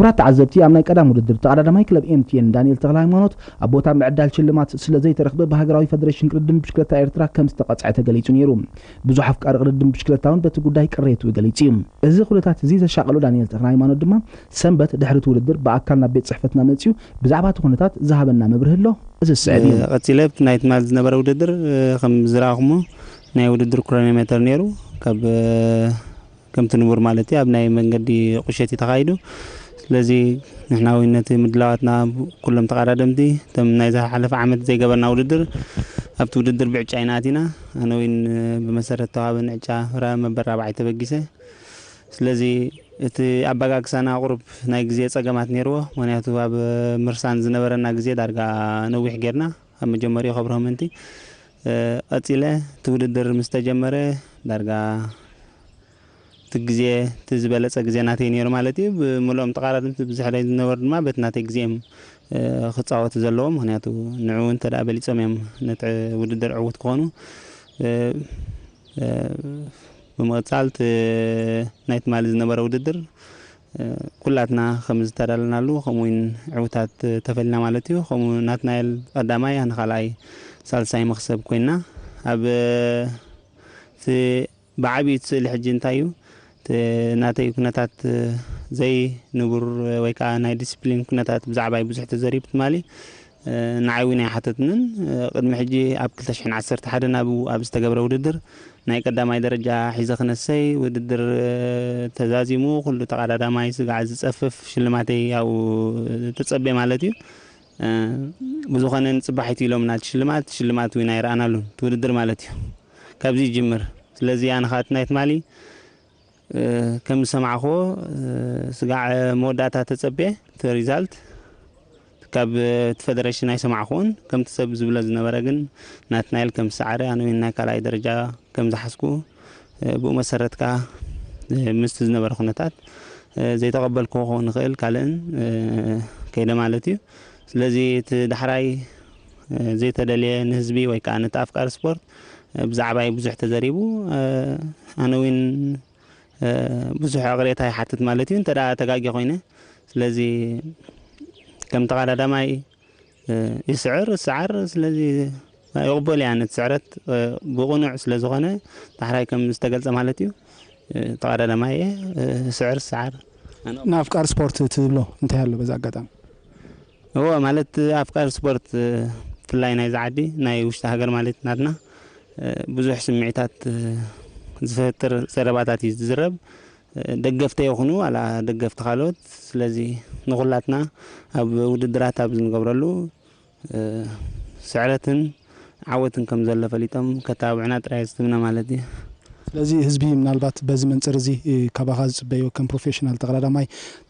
ክቡራት ተዓዘብቲ፣ ኣብ ናይ ቀዳም ውድድር ተቐዳዳማይ ክለብ ኤምቲኤን ዳንኤል ተኽለ ሃይማኖት ኣብ ቦታ ምዕዳል ሽልማት ስለ ዘይተረኽበ ብሃገራዊ ፈደሬሽን ቅድድም ብሽክለታ ኤርትራ ከም ዝተቐጽዐ ተገሊጹ ነይሩ። ብዙሕ ኣፍቃሪ ቅድድም ብሽክለታ እውን በቲ ጉዳይ ቅሬቱ ገሊጹ እዩ። እዚ ኩነታት እዚ ዘሻቐሎ ዳንኤል ተኽለ ሃይማኖት ድማ ሰንበት ድሕሪ እቲ ውድድር ብኣካል ናብ ቤት ጽሕፈትና መጺኡ ብዛዕባ እቲ ኩነታት ዝሃበና መብርሂ ኣሎ። እዚ ዝስዕብ እዩ። ቀጺለ ኣብቲ ናይ ትማል ዝነበረ ውድድር፣ እ፣ ከም ዝረኣኹሞ ናይ ውድድር ክሮኖሜተር ነይሩ። ካብ፣ እ፣ ከምቲ ንቡር ማለት እዩ፣ ኣብ ናይ መንገዲ ቁሸት እዩ ተኻይዱ። ስለዚ ንሕና እውን ነቲ ምድላዋትና ኩሎም ተቐዳደምቲ እቶም ናይ ዝሓለፈ ዓመት ዘይገበርና ውድድር ኣብቲ ውድድር ብዕጫ ኢና ኣቲና። ኣነ እውን ብመሰረት ተዋህበን ዕጫ ፍረ መበል ራብዓይ ተበጊሰ። ስለዚ እቲ ኣበጋግሳና ቁሩብ ናይ ግዜ ጸገማት ነይርዎ። ምኽንያቱ ኣብ ምርሳን ዝነበረና ግዜ ዳርጋ ነዊሕ ጌርና። ኣብ መጀመሪኡ ከብርሆ ምእንቲ፣ እ፣ ቀጺለ እቲ ውድድር ምስ ተጀመረ ዳርጋ እቲ ግዜ፣ እቲ ዝበለጸ ግዜ ናተይ ነይሩ ማለት እዩ። ብምልኦም ተቓራረብቲ ብዝሕለይ ዝነበሩ ድማ በቲ ናተይ ግዜ እዮም፣ እ፣ ክጻወቱ ዘለዎም። ምኽንያቱ ንዕኡ እንተ ደኣ በሊጾም እዮም ነቲ ውድድር ዕዉት ክኾኑ። እ፣ እ፣ ብምቕጻል እቲ ናይ ትማሊ ዝነበረ ውድድር፣ እ፣ ኩላትና ከም ዝተዳለናሉ፣ ከምኡ እውን ዕዉታት ተፈሊና ማለት እዩ። ከምኡ ናትናኤል ቀዳማይ፣ ኣነ ካልኣይ፣ ሳልሳይ መኽሰብ ኮይና። ኣብ፣ እ፣ እቲ ብዓብዩ እቲ ስእሊ ሕጂ እንታይ እዩ? እቲ ናተይ ኩነታት፣ እ፣ ዘይንቡር ወይ ከዓ ናይ ዲስፕሊን ኩነታት ብዛዕባይ ብዙሕ ተዘሪቡ ትማሊ፣ እ፣ ንዓይ እውን ኣይሓተትንን። እ፣ ቅድሚ ሕጂ ኣብ ክልተ ሽሕን ዓሰርተ ሓደን ኣብኡ ኣብ ዝተገብረ ውድድር ናይ ቀዳማይ ደረጃ ሒዘ ክነሰይ፣ ውድድር፣ እ፣ ተዛዚሙ፣ ኩሉ ተቐዳዳማይ ስጋዕ ዝጸፍፍ ሽልማተይ ኣብኡ ተጸቤ ማለት እዩ። እ፣ ብዝኾነ ንጽባሒቱ ኢሎም ናቲ ሽልማት፣ ሽልማት እውን ኣይረኣናሉን፣ እቲ ውድድር ማለት እዩ። ካብዚ ይጅምር። ስለዚ ኣነ ኻቲ ናይ ትማሊ፣ እ፣ ከም ዝሰማዕኽዎ፣ እ፣ ስጋዕ መወዳእታ ተጸቤ፣ እቲ ሪዛልት ካብ፣ እ፣ እቲ ፈደሬሽን ኣይሰማዕኽዎን። ከምቲ ሰብ ዝብሎ ዝነበረ ግን ናትናኤል ከም ዝሰዓረ፣ ኣነ እውን ናይ ካልኣይ ደረጃ ከም ዝሓዝኩ፣ እ፣ ብኡ መሰረት ከኣ፣ እ፣ ምስቲ ዝነበረ ኩነታት፣ እ፣ ዘይተቐበልክዎ ክኸውን ይኽእል፣ ካልእን፣ እ፣ ከይደ ማለት እዩ። ስለዚ እቲ ዳሕራይ፣ እ፣ ዘይተደልየ ንህዝቢ ወይ ከኣ ነቲ ኣፍቃሪ ስፖርት፣ እ፣ ብዛዕባይ ብዙሕ ተዘሪቡ፣ እ፣ ኣነ እውን፣ እ፣ ብዙሕ ይቕሬታ ይሓትት ማለት እዩ፣ እንተ ደኣ ተጋግየ ኮይነ። ስለዚ ከም ተቐዳዳማይ፣ እ፣ ይስዕር፣ ይስዓር፣ ስለዚ ይቕበል እየ ኣነ እቲ ስዕረት፣ እ፣ ብቕኑዕ ስለ ዝኾነ፣ ዳሕራይ ከም ዝተገልጸ ማለት እዩ፣ እ፣ ተቐዳዳማይ እየ፣ እ፣ ስዕር፣ ይስዓር። ኣነ ንኣፍቃሪ ስፖርት ትብሎ እንታይ ኣሎ በዚ ኣጋጣሚ? እወ፣ ማለት ኣፍቃሪ ስፖርት፣ እ፣ ብፍላይ ናይዚ ዓዲ፣ ናይ ውሽጢ ሃገር ማለት ናትና፣ እ፣ ብዙሕ ስምዒታት፣ እ፣ ዝፈጥር ዘረባታት እዩ ዝዝረብ። እ፣ ደገፍቲ ይኹኑ ዋላ ደገፍቲ ካልኦት፣ ስለዚ ንኹላትና ኣብ ውድድራት ኣብ ዝንገብረሉ፣ እ፣ ስዕረትን ዓወትን ከም ዘሎ ፈሊጦም ከተባብዑና ጥራይ ዝትምነ ማለት እዩ። ስለዚ ህዝቢ ምናልባት በዚ መንጽር እዚ፣ እ፣ ካባኻ ዝጽበዮ ከም ፕሮፌሽናል ተቐዳዳማይ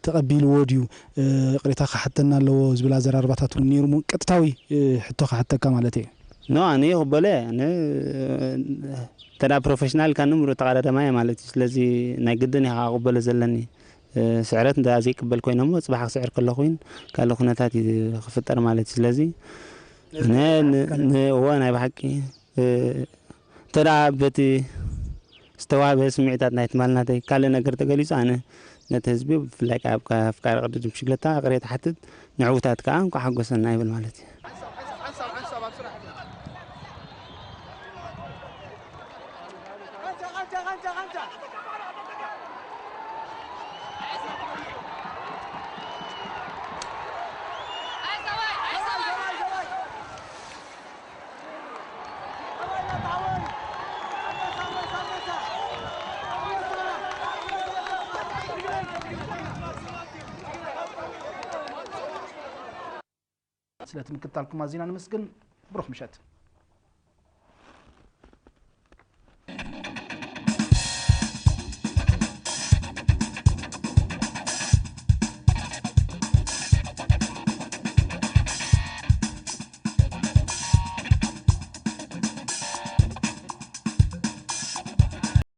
ተቐቢልዎ ድዩ? እ፣ ይቕሬታ ክሓተና ኣለዎ ዝብል ኣዘራርባታት እውን ነይሩ። እሞ ቀጥታዊ፣ እ፣ ሕቶ ክሓተካ ማለት እየ። ኖ፣ ኣነ ይቕበሎ እየ። ኣነ፣ እ፣ እንተ ደኣ ፕሮፌሽናል ኢልካኒ ምሩእ ተቐዳዳማይ እየ ማለት እዩ። ስለዚ ናይ ግድን እየ ከዓ ክቕበሎ ዘለኒ። እ፣ ስዕረት እንተ ደኣ ዘይቅበል ኮይነ እሞ፣ ጽባሕ ክስዕር ከለኹ እውን ካልእ ኩነታት እዩ ክፍጠር ማለት እዩ። ስለዚ ኣነ ን-፣ ን-፣ እወ፣ ናይ ብሓቂ፣ እ፣ እንተ ደኣ በቲ ዝተዋህበ ስምዒታት ናይ ትማል ናተይ ካልእ ነገር ተገሊጹ፣ ኣነ ነቲ ህዝቢ ብፍላይ ከኣ ኣብ ኣፍቃሪ ቅድድም ብሽክለታ ይቕሬታ እሓትት፣ ንዕዉታት ከኣ እንቋዕ ሓጎሰና ይብል ማለት እዩ። ስለቲ ምክትታልኩም ኣዚና ነመስግን። ብሩኽ ምሸት።